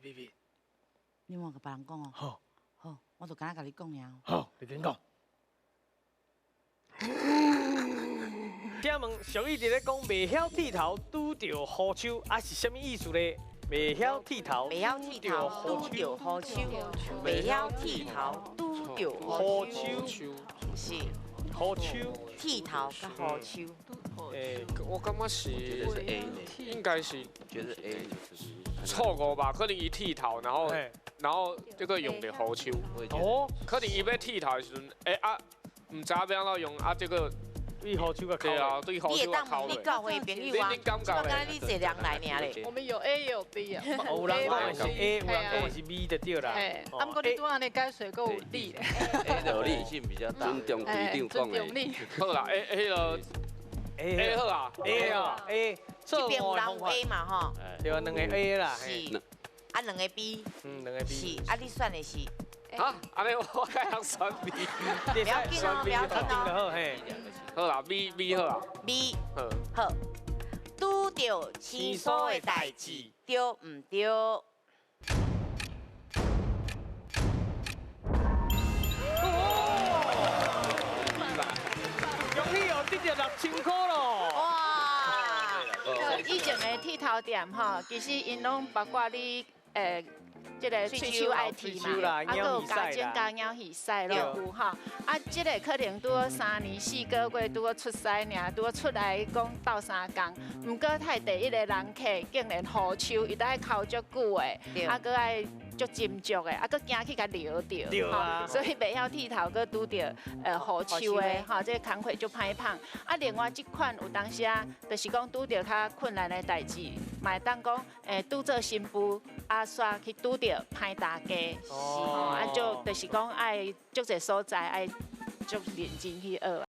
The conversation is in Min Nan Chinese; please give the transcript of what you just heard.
秘密。你莫共別人講哦。好。好，我就敢若共你講爾。好，你緊講。請問俗語佇咧講袂曉剃頭拄著雨手，啊是啥物意思咧？袂曉剃頭，袂曉剃頭拄著雨手，袂曉剃頭拄著雨手，是雨手，剃頭佮雨手。欸，我感覺是，覺得是 A 呢，應該是覺得 A 錯誤吧？可能伊剃頭，然後這個用著雨手。哦，可能伊欲剃頭的時陣，欸啊，毋知影欲按怎用啊，這個。對雨手共對啊，對雨手你會當問你教會朋友啊？你感覺我感覺你濟人來爾咧。我們有 A 也有 B 啊。有人講的是 A，有人講的是 B 就對啦。啊，毋過你拄按呢解說閣有理咧。 A 的合理性比較大。尊重隊長講的。好啦，A 彼個 A 好啊，A 啊 A。這邊有人有 A 嘛吼？對啊，兩個 A 啦。是。啊，兩個 B。嗯，兩個 B。是，啊，你選的是？啊，按呢我會曉選 B。不要緊哦，不要緊哦。好啦，B B 好啊。 B 好。好，拄著生疏的代誌，對毋對？恭喜哦，得著6000塊咯！哇！以前的剃頭店吼，其實𪜶攏包括你。這个喙鬚愛剃嘛，啊，閣有加剪加咬耳屎攏有吼。啊，這个可能拄好3年4個月拄好出師爾，拄好出來講鬥相共。毋過太第一个人客竟然雨手，伊都愛剾足久的，啊，閣愛足斟酌的，啊，閣驚去共撩著，吼，所以袂曉剃頭，閣拄著雨手的，吼，這個工課足歹捧。啊，另外這款有當時啊，就是講拄著較困難的代誌，嘛會當講，拄做新婦，啊，煞去拄著歹大家，是吼，啊，就是講愛足濟所在愛足認真去學。